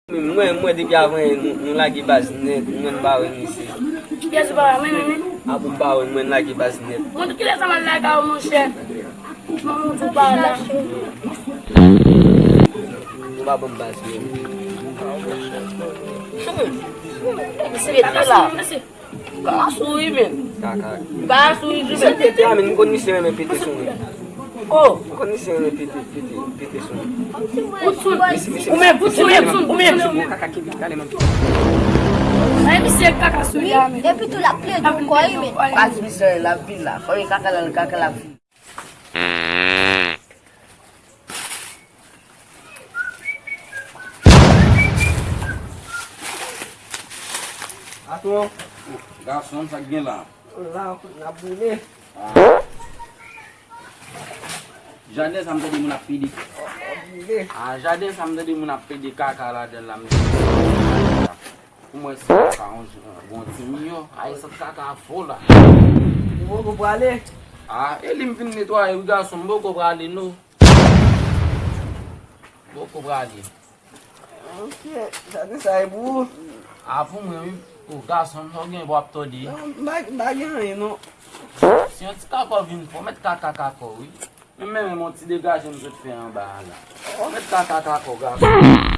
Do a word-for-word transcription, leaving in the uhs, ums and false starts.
Mwen, mwen, depi avan nou, nou lage baz nèt, mwen pa wè misye. Kiyès ou pa wè? Mwen menm, wi. Apre m pa wè, mwen lage baz nèt. Mwen, kilè sa m al lage w, monchè? Manman w di w pa la. Ou pa ban m baz menm. Mesye, mesye. Kaka sou wi, men. Kaka. Kaka sou wi, men. Misye pete a, men, m konn misye renmen pete sou mwen. Oh. M konn misye renmen pete, pete, pete sou mwen. Ou sou. Ou menm, ou menm, ou menm. Kaka ki gale, men. Ay, misye kaka sou wi, men. Epi tou l ap plede w kò wi, men. Pas misye la vin la. Fò kaka la, kaka la vin. Atò, gason, sa k gen la? La, n ap boule. Ah. Jaden sa m tande moun ap pede. Ap boule. Ah, jaden sa m tande moun ap pede kaka ladan l la, m di. Pou mwen, se pa yon, yon ti miyò. Ay, sant kaka a fo la. Ou poko prale? Ah, e li m vin netwaye, wi, gason, m poko prale, non. M poko prale. Ok, sa te sa e pou ou? Ah, pou mwen, wi. O, gason, sa w gen pou w ap tòde? Non, m pa, m pa gen anyen, non. Si yon ti kakò vin fò, mèt kaka kakò, wi. Men, men, men, yon ti degaje m sot fè anba a la. Mèt kaka kakò, gason.